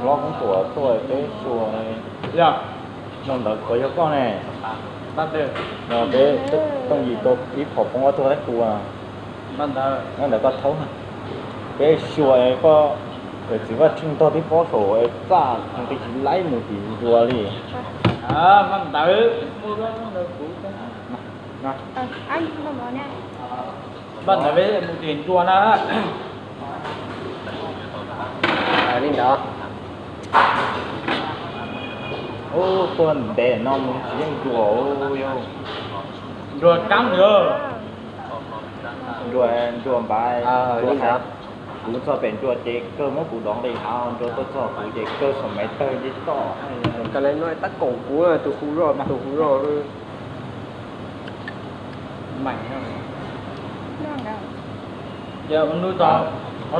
Hlob Hmoob Tuam tuaj peb xyuas. Yog, no ntawd puas yog koj ne? No peb Tooj Yim tau ib phom poob ob tug qaib qus. No ntawd koj thaub. Peb xyuas koj, txiv Vaj Tswv ntog tib pob saum txaj nqis tsis laib mus tim nruas li. Paj ntawd peb mus tim nruas na. Li ntawd. Ub, tuaj ntev no mus tsis yeej nruas yog. Nruas kab nws. Nruas, nruas npav. Kuv txog pem nruas ces kawg muab kuv dov nqis hav, nruas tuaj txog kuv ces kawg saum maiv tawg nce toj. Koj lawv no tab kaum kuv tus hu zoj, tus hu zoj. Ces ob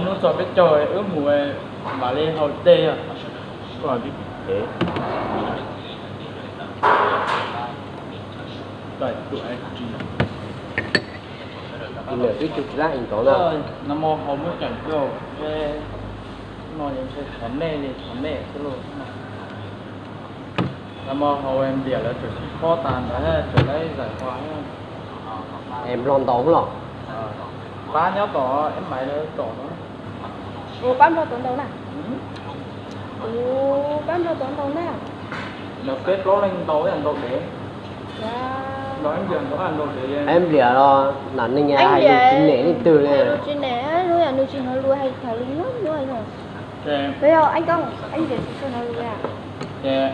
hnub txog peb caug wb mus mam li haus dej. Twb tsis lab ntov na. Nag hmo haus muab tseem rau, no ntshe tshav nej li, tshav nej xwb lauj. Nag hmo haus npliam lawv tseem sib phob tas ntawd, tseem lawv zais hua. Es Nplog ntaus los? Pab nyob tom eb maiv lawv tom no. Ua pab Nplog tuav ntaus na. Ua pab Nplog tuav ntaus na. Lawv peb plaub leej ntaus ib yam ntaus dev. Ntaus ib npliam ntaus ib yam ntaus dev. Ib npliam los nam neeg hais lus tsis nem leej twg li. Lus tsis nem, lub yam nws tsis hnov lus hais tham lus nyuaj nyuaj yog. Peb yog ib npliam tsis tshua hnov lus. Ces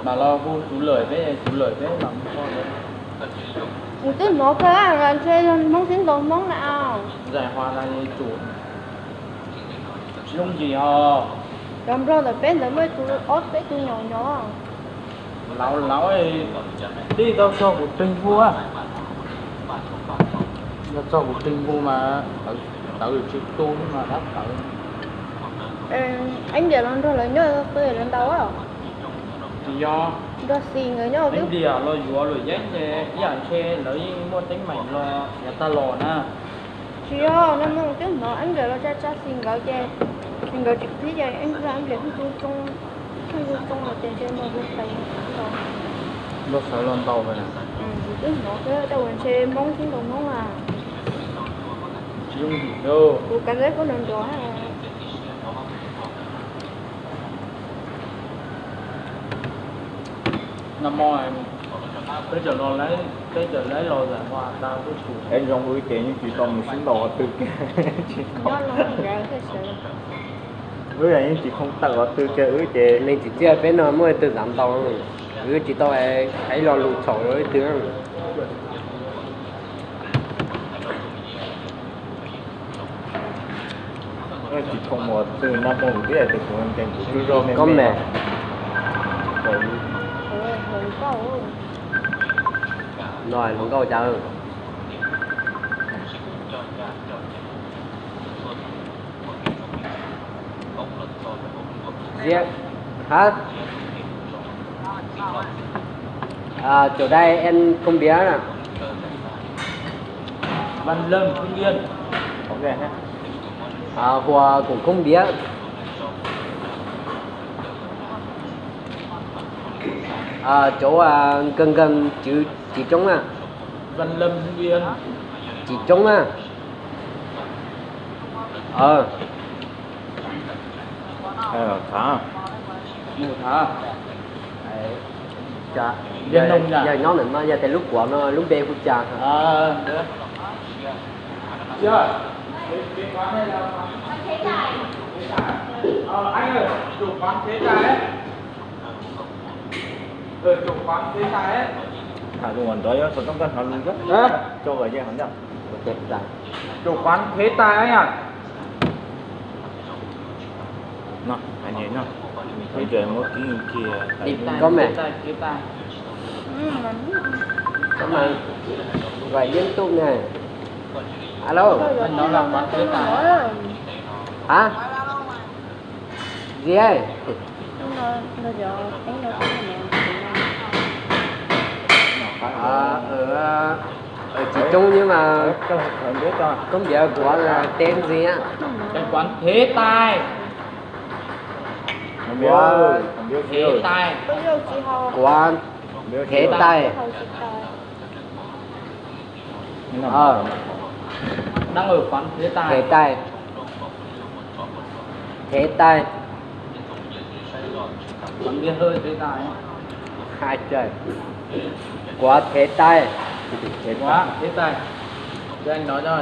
mam los hu tus lawm peb, tus lawm peb mam mus kho. Kuv twb hnov kawg, ntshe Hmoob sib ntaus Hmoob na. Zais hua na tsum. Yooj yim os. Cov Nplog ntawm peb ntawd muaj tus ob peb tus nyaum nyaum. Laus laus, tij tau txog kuv twg hu. Yog txog kuv twg hu mas tawv tsis tu mas dab tawv. Ib npliam los nrog lawv nyob qw lawv ntaus. Tsis yog, nrog xis nkawd nyob twb. Ib npliam los yuav luam yeeb ces ib yam ntshe lawv yeej muaj teeb meem los yav tag los na. Tsis yog, no twb hnov ib npliam los tsa tsa xis nkawd ces, xis nkawd tsis qhib ces ib npliam ib npliam hu tsoo tsoo, hu tsoo los ces ntshe nrog hu qe ntaus. Nrog sawv los ntaus. Twb hnov xwb, tab ua ntshe Hmoob sib ntaus Hmoob a. Tsis yooj yim. Kuv kav zeb kuj nrov nrov. Nag hmo peb cov no, peb cov laib los zais hua tas kuj tshum. Es zoo wb ces yeej tsis tau mus sib ntaus qhov twg kiag. Wb yeej tsis khoom tawm qhov twg kiag wb ces. Leej txiv txiaj peb no muaj ib tug xav ntaus, wb tsis tau hais lo lus txhaum rau ib tug. Tsis khoom mus qhov twg, nag hmo kuv twb hais tias kuv nkees kuv tsuj zog me me. No hluas nkauj cas. Hả? À, chỗ đây em không biết nè. Văn Lâm, Hưng Yên. Ok ha. À, Hòa cũng không biết. À, chỗ à, gần gần Chí, Chí Trung à. Văn Lâm, Hưng Yên. Chí Trung à. Ờ. Thảo. Thảo. Yog nyob ntawm no yog tias lub kuav no lub npe hu cas? Thảo, tus uas nrov yuav xov tooj koj hnov lus, cho vào dây hỏng nhá. Chủ quán thế tài anh ạ. No, anh nhảy no. Bây giờ em có ký kia. Có mà. Có mà. Gọi liên tục này. Alo. Anh nói là quán thế tài. Hả? Gì ấy? Ờ, ở, ở Chí Trung nhưng mà không biết của tên gì á. Cái quán thế tài. Quán thế tay. Quán thế tay. Ờ. Thế tay. Thế tay. Hai trời. Quán thế tay. Quán thế tay. Anh nói cho.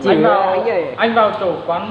Anh vào, anh vào chủ quán